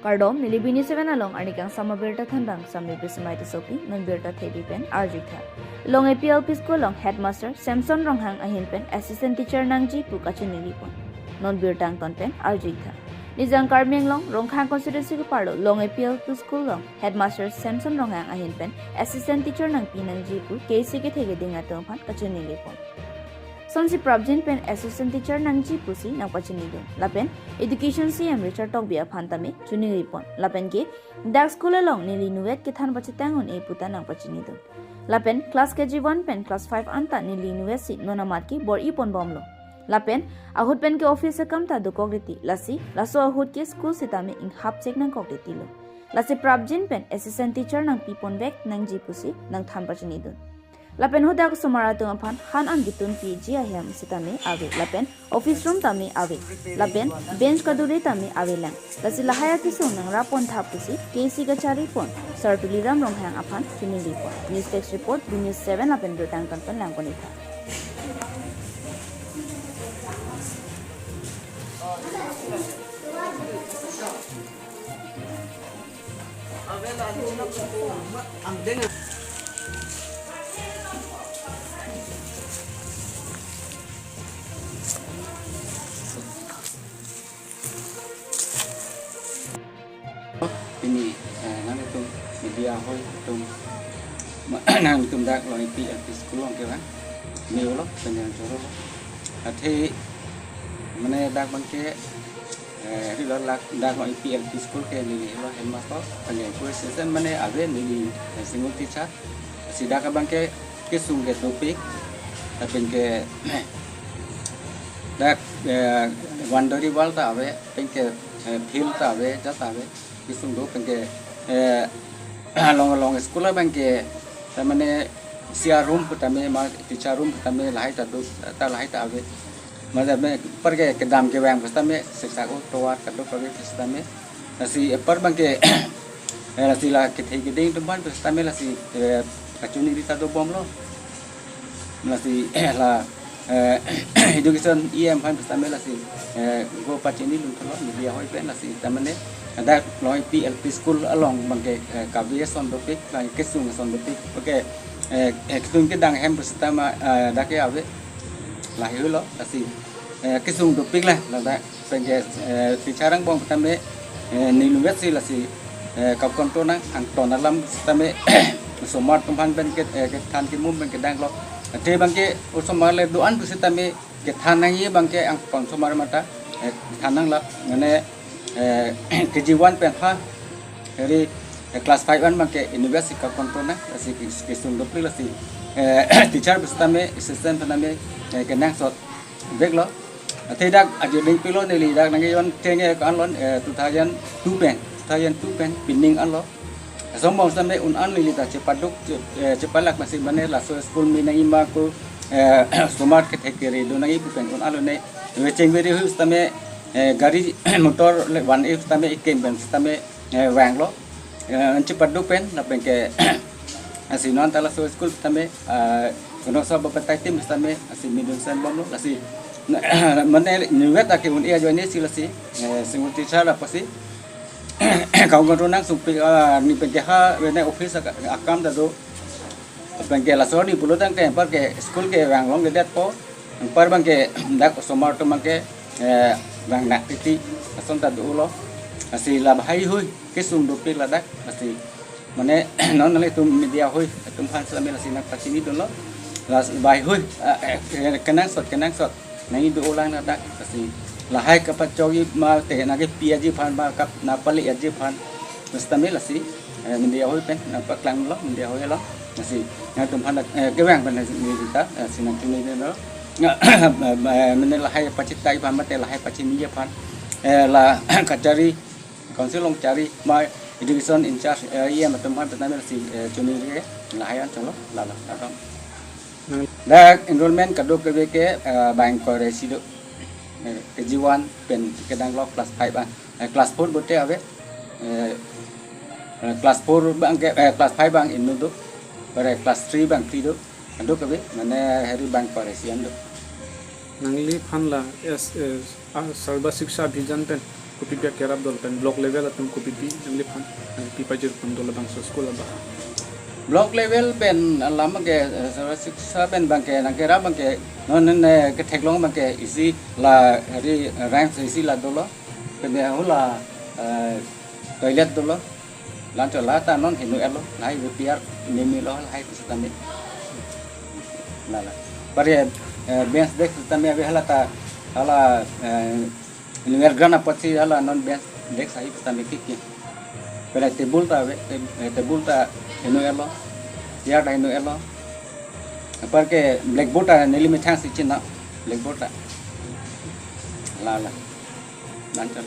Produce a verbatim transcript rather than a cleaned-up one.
Kardom, neli B News seven along arni kangsam abirta thanbang Sami Bismai Tissopi, non birta thepi pen arju-ik tha. Long A P L P School along Headmaster Samson Ronghang ahin pen Assistant Teacher nangji pu kachiningri pon. Non birta angton pen arju-ik tha. Nijang Karbi Anglong, Rongkhang Constituency keparlo Long A P L P School along Headmaster Samson Ronghang ahin pen Assistant Teacher nangpi nangji pu K A C kethe keding atum aphan kachiningri pon. Sonsi prapjin pen Assistant Teacher nangji pusi nangpachinidun. Lapen Education C M Richard Tokbi aphan tame chiningri pon. Lapen ke dak school along neli inutvet kethan pachetang un-e puta nangpachinidun. Lapen class K G one pen class five anta neli inutvet si non amat ke bor-i ponbomlo. Lapen ahut pen ke office akam ta dokok titi. Lasi laso ahut ke school sitame inghap chek nangkok titilo. Lasi prapjin pen Assistant Teacher nangpi ponvek nangji pusi nangthan pachinidun. Lapen hadak osomar atum aphan han an ketun piji ahem sitame ave. Lapen office room tame ave. Lapen bench kaduri tame avelang. Lasi lahai akesung nangrap pon tha pusi K A C kachari pon Sar Tuliram Ronghang aphan chiningri pon. News Desk Report, B News seven lapen birta angton pen langpon-ik tha. Pini, eh, nanglitum media hoi atum, nanglitum dak Long A P L P School along kevang, me ulo, penjang choro. Athe, mane dak abangke, eh, rilo lak dak Long A P L P School ke neli lo headmaster, penjang pu assistant mane ave neli, eh, single teacher. Si dak abangke kesung ke dopik, lapen ke dak, eh, boundary wall ta ave, pen ke, eh, field ta ave, ja ta ave, kesung do pen ke, eh, along along school abangke, ta mane C R room pu tame ma teacher room pu tame lahai ta do, ta lahai ta ave. Mada me apar ke kedam kevang pusitame siksak o tovar kadokave pusitame. Lasi apar abangke, eh, lasi la kethe keding atum aphan pusitame lasi, eh, kachiningri ta dobomlo. Lasi la, eh, education E M aphan pusitame lasi, eh, go pachinidun thulo media hoi pen lasi ta mane dak Long A P L P School along abangke, eh, kave ason dopik, abangke kesung ason dopik. Okay, eh, eh, ketun kedang ahem pusitame, eh, dak ke ave. Lahai lo, lasi, eh, kesung dopik la, ladak pen ke, eh, teacher angbong tame, eh, neli inutvet si lasi, eh, kap control nang angton alam tame, osomar atum aphan pen ke, eh, kethan kemum pen kedang lo. Athe abangke osomar le do-an pusitame kethan nangji abangke angton osomar mata, eh, than nanglo, mane, eh, K G one pen ha, eri, eh, class five an abangke inutvet si kap control nang, lasi ke-, kesung dopik lasi, eh, teacher pusitame, assistant pusitame, eh, kenangsot veklo. Athe dak ajo ding pilo neli dak nangkejon tenge ko-an lo, eh, two thousand two pen, two thousand two pen pining anlo. Asong bong sitame un-an neli ta chepaduk, che-, eh, chepalak masi mane laso school me nangji ma ko, eh, osomar kethe kere do nangji pu pen un-an lo ne. Vecheng veri hui sitame, eh, gari motor le van e sitame ikem pen sitame, eh, vanglo. Eh, an chepaduk pen lapen ke lasi non ta laso school sitame, eh, kono sa bapatai tim sitame lasi midun sen bomlo lasi. Mane inutvet ake un-e ajoine si lasi, eh, single teacher la pasi. Kau ngodro nang supi, ah, ni pen ke ha, mane office aka-, akam ta do. Pen ke laso ni pulo tangte apar ke school ke vang longledetpo. Apar abangke dak osomar atum abangke, eh, vang nak titi ason ta dolo. Lasi lahai hui kesung dopik ladak. Lasi mane non nanglitum media hoi atum aphan sitame lasi nangpachinidunlo. Lasi lahai hui, eh, eh, kenangsot, kenangsot nangji do-olang ladak. Lasi lahai kapachok-i mate nangkepi aji aphan ma kap nangpali aji aphan. Sitame lasi, eh, media hoi pen nangpaklanglo, media hoi lo. Lasi nangtum aphan, eh, kevang pen lasi neli ta, eh, si nangchinidunlo. Mane lahai pachitai aphan mate lahai pachini aphan, eh, la kachari, council along chari ma education in charge, eh, E M atum aphan sitame lasi, eh, chiningri lahai an cholo, lalo, lalo. Dak enrollment kadokave ke, eh, bang ingkoi ra isi do. Eh, K G one pen kedang lo class five an. Eh, class four bote ave. Eh, eh, class four abangke, eh, class five abang inut do. Pada class three abang phli do. Kadokave, mane hari bang ingkoi ra isi an do. Nangliphan la, yes, eh, ah, Sarva Shiksha Abhiyan pen Kopi biak kerap dolo pen block level atum kopi pi nangliphan, eh, pi pajir tum dolo bangso school abang. Block level pen alam ke, eh, Sarva Shiksha pen abang ke nangkerap abang ke non ne ketheklong abang ke isi la ri rhymes isi la dolo. Pen hula, eh, toilet dolo. Lancho la ta non henu-etlo, lahai V P R mimi lo lahai sitame. Lala. Pare, eh, bench desk sitame ave hala ta, hala, eh, inner ground apotsi hala non bench desk ahi sitame kiki. Pele table ta ave, tab- eh, table ta henu-etlo, chair ta henu-etlo. Apar ke blackboard ta neli methang si china, blackboard ta. Lala. Lancho.